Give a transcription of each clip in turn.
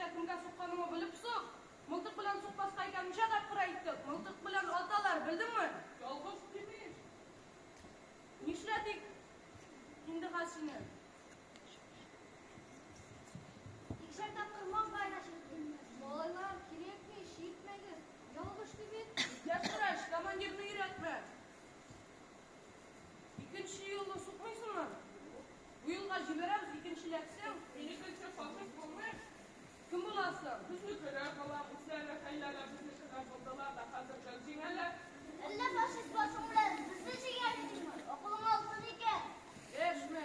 Килгәч тә кемгә сукканыңны белеп сук. Мылтык белән сукмаска икәнен ничә тапкыр әйттек. Мылтык белән аталар, белдеңме? Ялгыш тимеш. Нишләтик инде хәзер сине? Икешәр тапкыр маңгаена чирттем. Малайлар, кирәкми, чиртмәгез. Ялгышты бит. Иптәш врач, командирны өйрәтмә. Икенче юлы сукмыйсыңмы? Бу юлга җибәрәбез, икенчеләтсәң. Минекенчә фашист булмый. Кем буласың? Безнекеләр була, үзләре хәйләләп безнекеләр булдылар да хәзер гел җиңәләр. Әллә фашист башың белән безне җиңәр дидеңме? Акылың алтын икән. Дәшмә.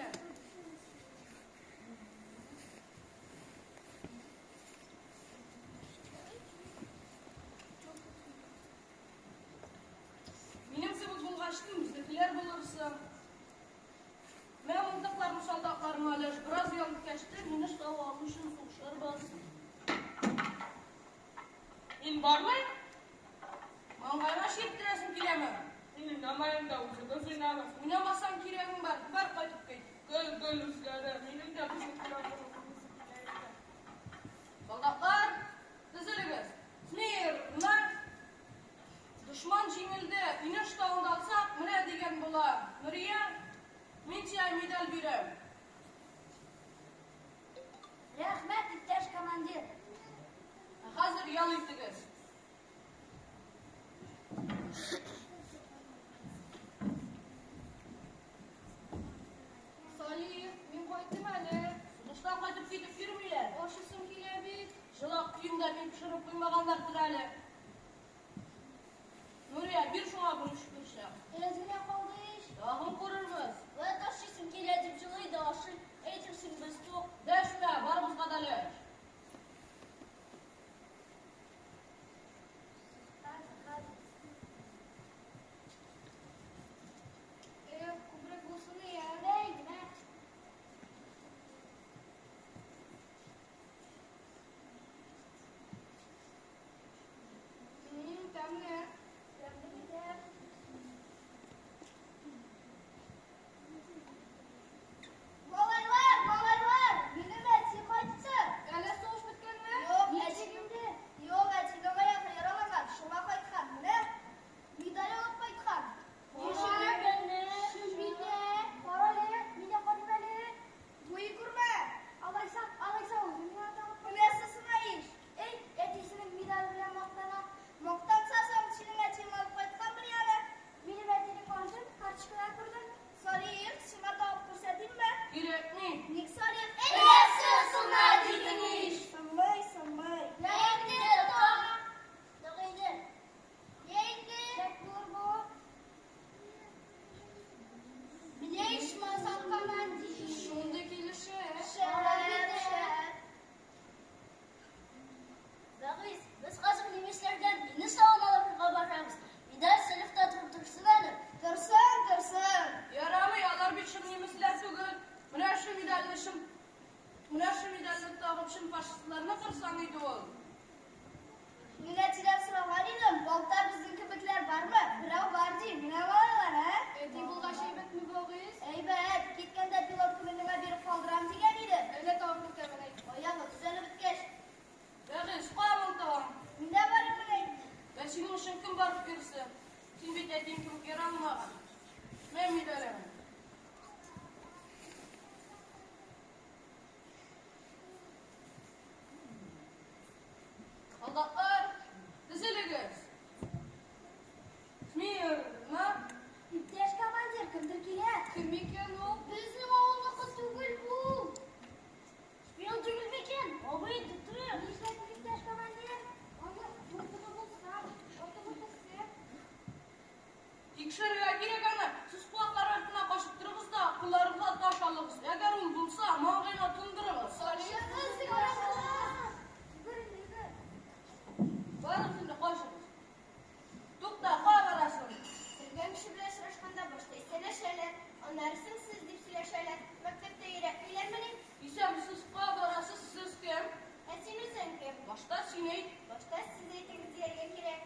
Минем кебек булгачтын безнекеләр булырсың. Мә мылтыкларны солдатларыңа өләш, бераз ял иткәчтен, мине штаб алу өчен сугышырбыз. Мин бармыйм. Маңгайга чирттерәсең киләме? Мин уйнамаем да, үзегез уйнагыз. Уйнамасаң кирәгең бар, бар кайтып кит. Гел-гел үзләре. Минем дә безнекеләр булып уйныйсым килә инде. Солдатлар, тезелегез. Смирно! Дошман җиңелде. Инеш тавында алсак, менә дигән була. Нурия, мин сиңа медаль бирәм. Рәхмәт, иптәш командир. Ә хәзер ял итегез. Салих, мин кайттым әле. Сугыштан кайтып китеп йөрмиләр. Ашыйсым килә бит. Җылак көендә мин пешереп куймаганнардыр әле. Нурия, бир шуңа бер уч борчак. Әз генә калды ич. Тагын күрербез. Вәт ашыйсым килә дип җылый да ашый. Әйтерсең без тук. Дәшмә, барыбызга да өлеш. Хәзер, хәзер. Эх, күбрәк булсын ия. Мә инде, мә. Тәмле. Тәмле бит, ә? Малайлар, малайлар, минем әти кайтты. Әллә сугыш беткәнме? Юк, әти инде. Юк, әтинең аягы яраланган, шуңа кайткан. Менә медаль алып кайткан. Ничек? Миндә. Кара әле, мин дә карыйм әле. Буй күрмә. Алайса, алайса үзе миңа тагып куй. Менә сына ич. Эй, әтисенең медале белән мактана. Мактанса соң, синең әтиең алып кайтканмыни аны? Минем әтинең антын карточкадан күрдем. Салих, сиңа тагып күрсәтимме? Кирәкми. Ник Салих? Эләсе сына дидең ич. Сынмый, сынмый. Я инде, таг. Таг инде. Я инде. Шәп булыр бу. Менә ичмасам командир. Шундый килешә. Шәп, шәп. Вәгыйз, без хәзер немецләрдән мине савын алырга барабыз. Медаль сыйныфта торып торсын әле. Торсын, торсын. Ярамый, алар бит чын немецләр түгел. Менә шу медальне чын Менә шу медальне тагып чын фашистларны кырсаң иде ул. Мин әтидән сораган идем, полкта безнең кебекләр бармы? Берәү бар ди. Менә малайлар, ә? Әти булгач әйбәтме Вәгыйз? Әйбәт, киткәндә пилотканы миңа биреп калдырам дигән иде. Әллә тагын күтәрмен әйт. Аягы төзәлеп беткәч. Вәгыйз, кая мылтыгың? Мин дә барыйммыни әйтте. Ә синең өчен кем барып бирсен? Син бит әтиең кебек яралмаган. Мә медалең. Солдатлар, тезелегез. Смирно. Иптәш командир, кемдер килә. Кем икән ул? Безнең авылныкы түгел бу. Шпион түгел микән? Абый, тотып. Нишләтик, иптәш командир? Аны мылтыгы булса, атып үтерсә. Тикшерергә кирәк аны. Сез куаклар артына качып торыгыз да, кулларыгызга таш алыгыз. Әгәр ул булса, маңгаена тондырыгыз. Йөгер инде, йөгер. Барыгыз инде, качыгыз. Тукта, кая барасың? Өлкән кеше белән очрашканда башта исәнләшәләр, аннары соң сез дип сөйләшәләр. Мәктәптә өйрәтмиләрмени? Исәнмесез, кая барасыз, сез кем? Ә син үзең кем? Башта син әйт. Башта сез әйтегез дияргә кирәк.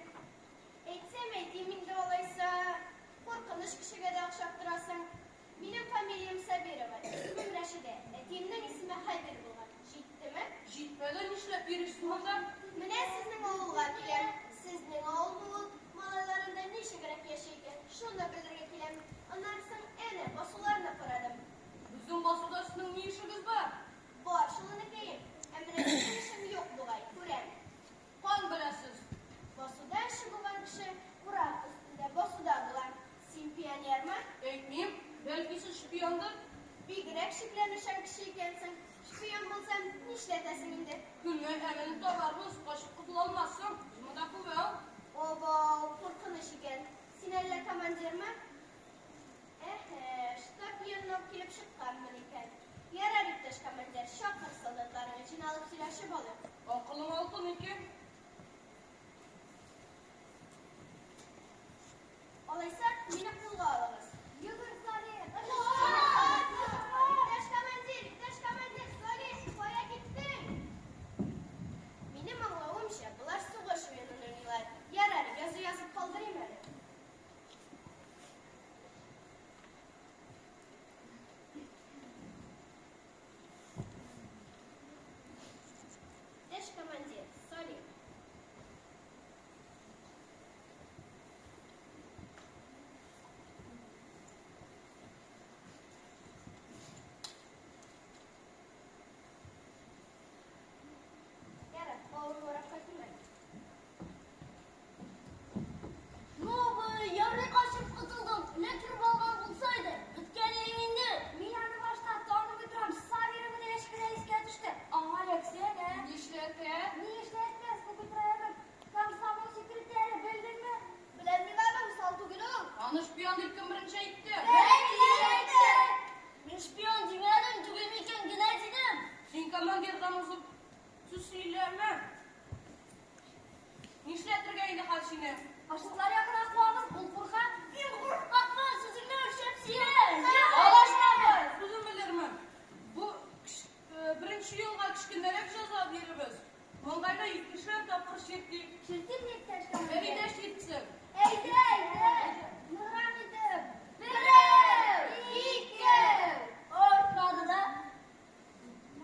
Әйтсәм әйтим инде алайса. Куркыныч кешегә дә охшап торасың. Минем фамилиям Сабирова, исемем Рәшидә. Әтиемнең монда? Менә сезнең авылга киләм. Сезнең авыл бу малайларында ничегрәк яши икән, шуны белергә киләм. Аннан соң әнә басуларны карадым. Безнең басуда сезнең ни эшегез бар? Бар шул, энекәем. Ә менә минем эшем юк бугай, күрәм. Каян беләсез? Басуда эше булган кеше урак өстендә басуда була. Син пионермы? Әйтмим. Бәлки сез шпиондыр? Бигрәк шикләнүчән кеше икәнсең. Шпион булсам, нишләтәсең инде? Көннән әмәлен табарбыз, качып котыла алмассың. Без монда күбәү. Обау, куркыныч икән. Син әллә командирмы? Әһә, штаб янына ук килеп чыкканмын икән. Ярар, иптәш командир, чакыр солдатларыңны, җыйналып сөйләшеп алыйк. Акылың алтын икән. Алайса, мине кулга алыгыз. Йөгер, Салих! Иптәш командир, иптәш командир, Салих, кая киттең? Минем аңлавымча, болар сугыш уенын уйныйлар. Ярар, язу язып калдырыйм әле. Иптәш командир, Салих. Ярар, авырлырак кайтыйм әле. Ну, ярый качып котылдың. Эләктереп алган булсайды, беткән идең инде. Мин аны башта танымый торам, Сабирова дигәч кенә искә төште. Аңа эләксәң, ә? Нишләтә? Ни эшләтмәс, бу бит районның комсомол секретаре, белдеңме? Беләм мин аны, усал түгел ул. Аны шпион дип кем беренче әйтте? Мин шпион димәдем, түгел микән генә дидем. Син командирдан узып сүз сөйләмә. Нишләтергә инде хәзер сине? Фашистлар ягына куабыз, ул курка. Мин куркакмын, сүзеңне үлчәп сөйлә. Алашма, үзем белермен. Бу беренче елга кечкенәрәк җәза бирербез. Маңгайга икешәр тапкыр чиртик. Чиртим, иптәш командир. Фәридә чиртсен. Әйдә, әйдә. Ныграк итеп. Берәү, икәү. Артмады да.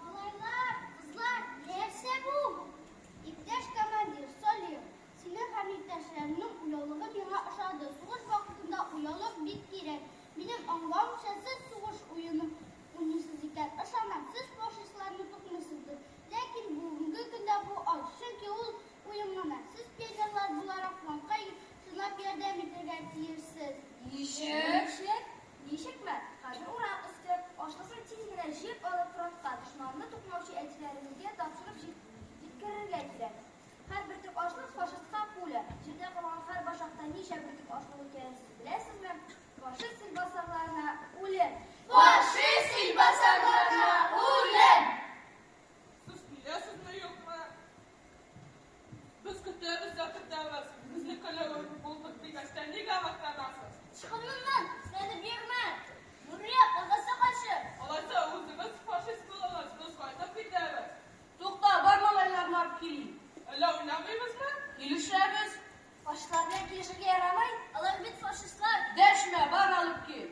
Малайлар, кызлар, нәрсә бу? Иптәш командир, Салих, синең һәм иптәшләреңнең уяулыгы миңа ошады. Сугыш вакытында уяулык бик кирәк. Минем аңлавымча, сез сугыш уены уйныйсыз икән. Ышанам, сез фашистларны тукмыйсыздыр. Ләкин бүгенге көндә бу аз, чөнки ул уен гына. Сез пионерлар буларак фронтка чынлап ярдәм итәргә тиешсез. Ничек? Ничек? Ничекме? Хәзер урак өсте. Ашлыкны тиз генә җыеп алып фронтка, дошманны тукмаучы әтиләребезгә тапшырып җиткерергә кирәк. Һәр бөртек ашлык фашистка пуля. Җирдә калган һәр башакта ничә бөртек ашлык икәнен сез беләсезме? Фашист илбасарларына үлем! Фашист илбасарларына үлем! Сез киләсезме, юкмы? Без көтәбез дә көтәбез. Безнекеләр булдык дигәч тә нигә мактанасыз? Чыгын моннан, сәнеп йөрмә. Нурия, кагасы качы. Алайса үзегез фашист булыгыз, без кайтып китәбез. Тукта, бар малайларны алып килим. Әллә уйнамыйбызмы? Килешәбез. Фашистлар белән килешергә ярамый. Алар бит фашистлар. Дәшмә, бар алып кил.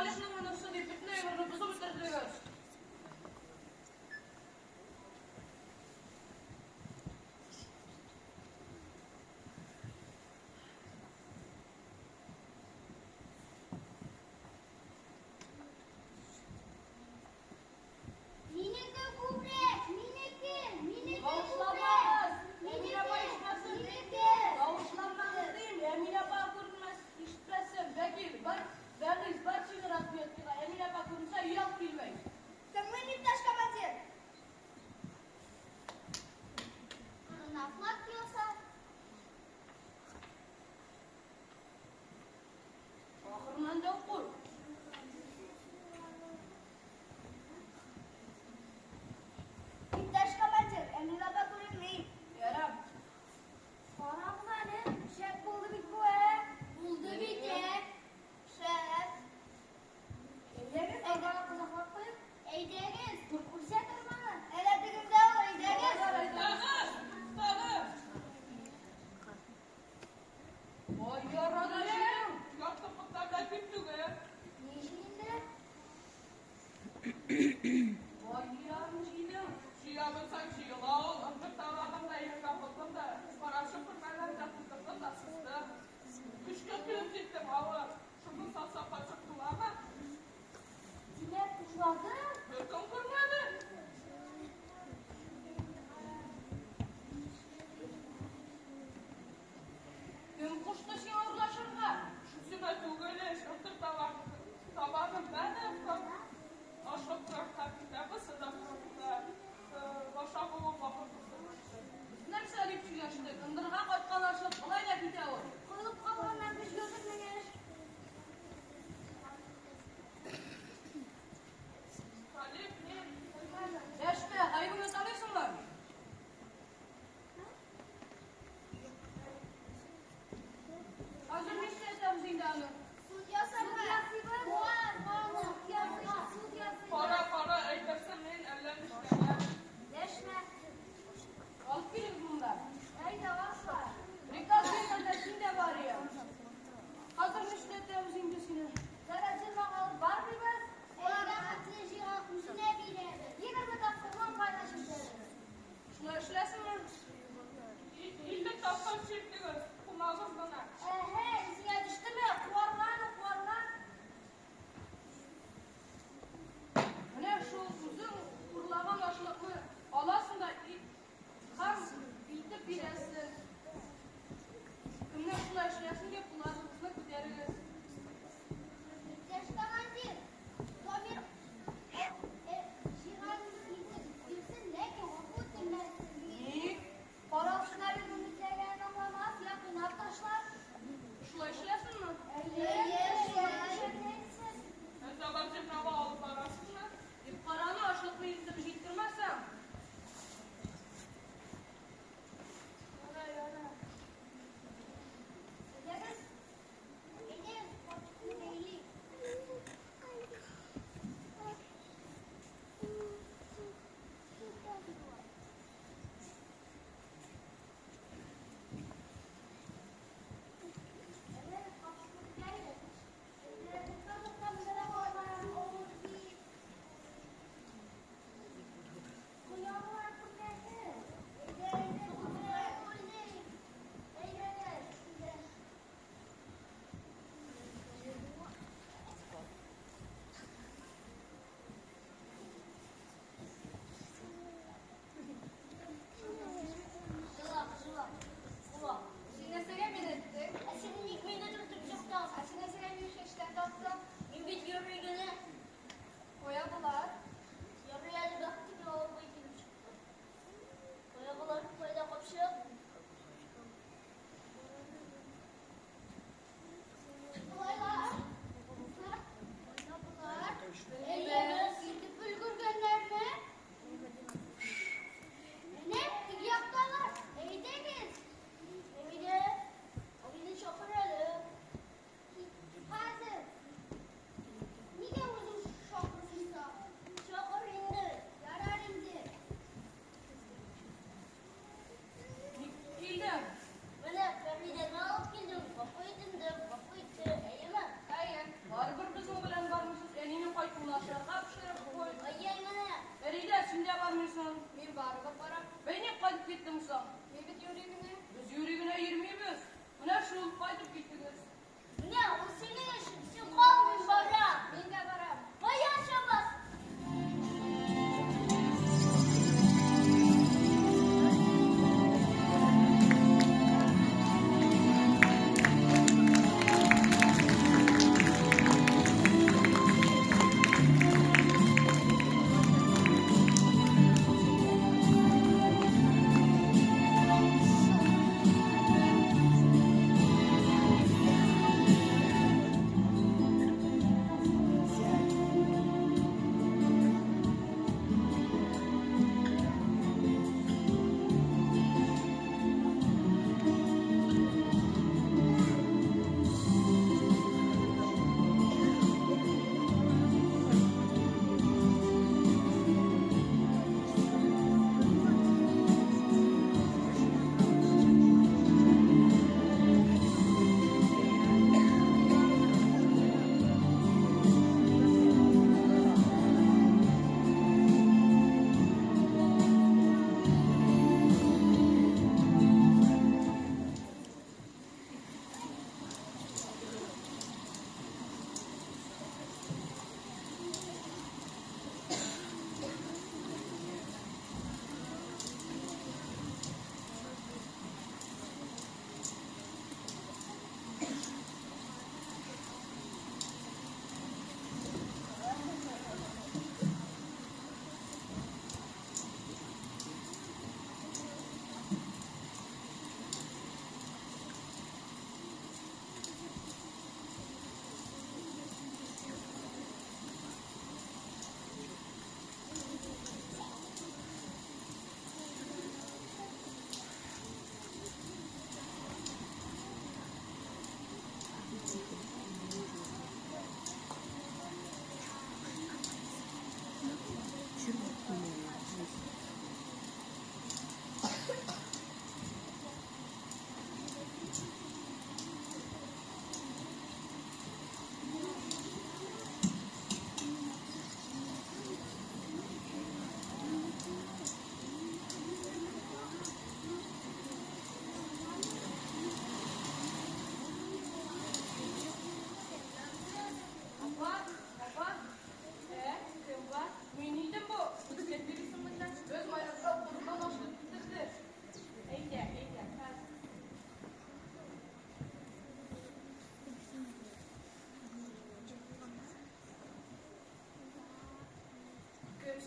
Салихның энесе дип бөтен әйберне бозып бетердегез. Минеке күбрәк, минеке, минеке күбрәк. Тавышланмагыз! Әминә апа Минеке, ишетмәсен. минеке. Тавышланмагыз дим, Әминә апа күренмәс, ишетмәсен. Вәкил, бар, Вәгыйз, бар син разведкага. Әминә апа күренсә, оят килмәй.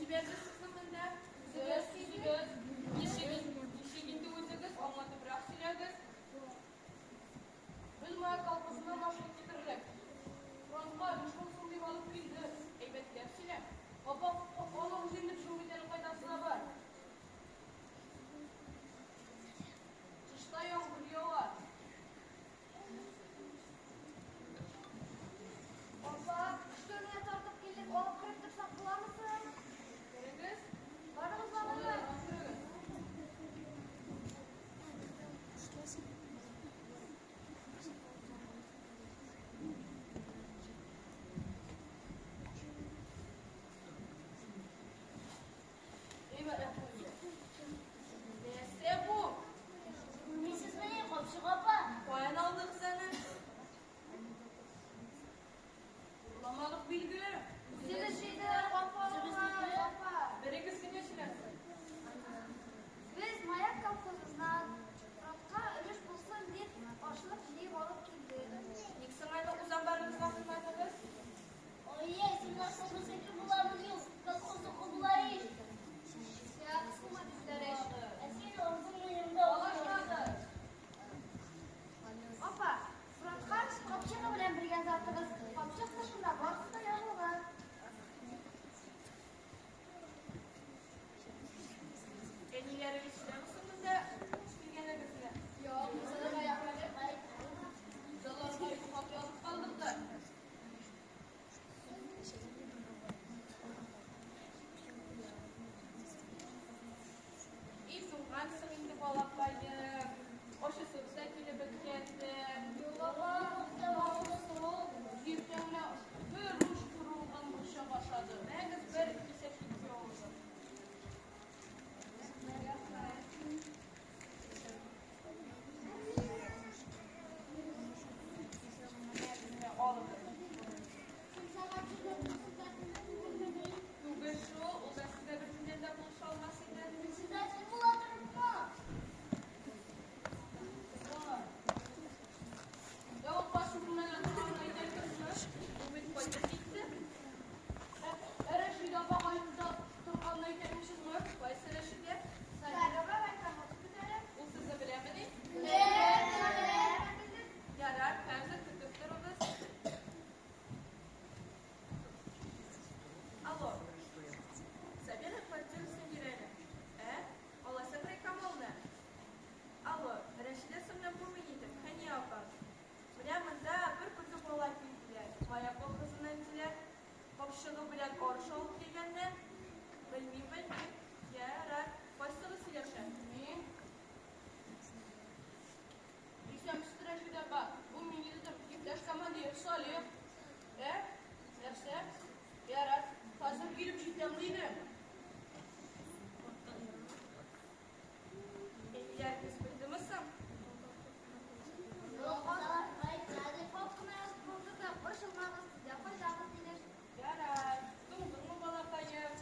җибәрде сезне монда? Үзегез, үзегез. Ничек, ничек инде үзегез, аңлатыбрак сөйләгез. Без Маяк колхозыннан ашлык китердек. Фронтка өлеш булсын дип алып килдек. Әйбәтләп сөйлә. Апа, алыгыз инде шул бит әле кайтасына бар. Тышта яңгыр ява. Апа, кышка гына тартып килдек, алып кереп торсак буламы соң? Керегез. Барыгыз, барыгыз. Керегез. Әйбәтләп куйды. Нәрсә бу? Күрмисезмени, капчык апа? Каян алдыгыз аны? Урламадык билгеле. Үзегез җыйдык, апа, Үзебезнеке. апа. Берегез генә сөйләсен. Без Маяк колхозыннан фронтка өлеш булсын дип ашлык җыеп алып килдек. Ник соң әле үз амбарыгызга куймадыгыз? Ай-яй, син соңгы буламыни ул? Колхозныкы була ич. Я, кысылма диделәр ич. Ә син авызыңны йомда Алашмады. Апа, фронтка капчыгы белән бергә озатыгыз. Капчык тышында барысы да язылган. Әниләрегез сөйләме соң монда килгәнегезне? Юк, аларга хат язып калдырды. И туңгансың инде, балакаем. Ашыйсыбыз да килеп беткәндер. Юк, апа, иртәнлә бер уч турылган борчак ашады. Мәгез бер кисәк ит авызы. Мәгезне алыгыз. Түгел шул, ул да сезгә беркемнән дә булыша алмас иде. Председатель була торыпмы? Я ул кайсы бүлмәдә торганын әйтәсезме? Ул бит кайтып китте. Ә Рәшидә апа кайда торганын әйтәсезме? Кайсы Рәшидә? Сәрвәр апа, күтәреп. Ул сезне беләмени? Белә. Ярар, хәзер көтеп торыгыз. Алло. Сабира квартирасын бир әле. Ә? Алайса Камалны. Алло, Рәшидә сеңлем булмый инде, Хәния апа. Менә монда бер көтү бала килделәр. Маяк колхозыннан диләр. Капчыгы белән арыш алып килгәннәр. Белмим, белмим. Ярар, кайсыгыз сөйләшә? Мин. Исәнмесез, Рәшидә апа. Бу мин идем. Иптәш командир Салих. Ә? Нәрсә? Ярар, хәзер килеп җитәм диде. Әниләрегез белдеме соң? Юк, алар әйтмәде. Хат кына язып калдырдык, борчылмагыз, сезгә кайтабыз диләр. Ярар, туңдыңмы, балакаем?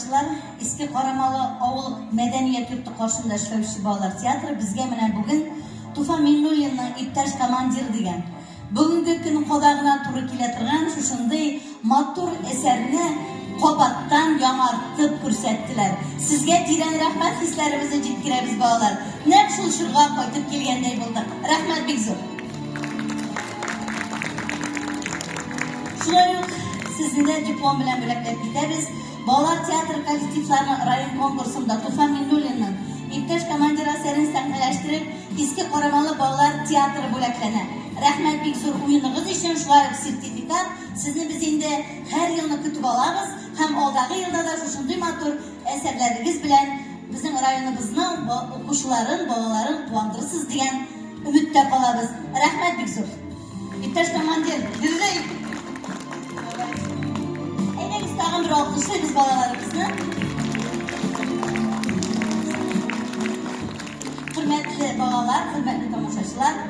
тамашачылар, Иске Карамалы авыл мәдәният йорты каршында эшләүче балалар театры безгә менә бүген Туфан Миңнуллинның Иптәш командир дигән бүгенге көн кадагына туры килә торган шушындый матур әсәрне кабаттан яңартып күрсәттеләр. Сезгә тирән рәхмәт хисләребезне җиткерәбез, балалар. Нәкъ шул чорга кайтып килгәндәй булдык. Рәхмәт бик зур. Шулай ук сезне дә диплом белән бүләкләп китәбез. Балалар театры коллективларының район конкурсында Туфан Миңнуллинның Иптәш командир әсәрен сәхнәләштереп, Иске Карамалы балалар театры бүләкләнә. Рәхмәт бик зур уеныгыз өчен, шулай ук сертификат. Сезне без инде һәр елны көтеп алабыз һәм алдагы елда да шушындый матур әсәрләрегез белән безнең районыбызның укучыларын, балаларын куандырырсыз дигән өметтә калабыз. Рәхмәт бик зур. Иптәш командир, держи! Әйдәгез тагын бер алкышлыйбыз балаларыбызны. Хөрмәтле балалар, хөрмәтле тамашачылар.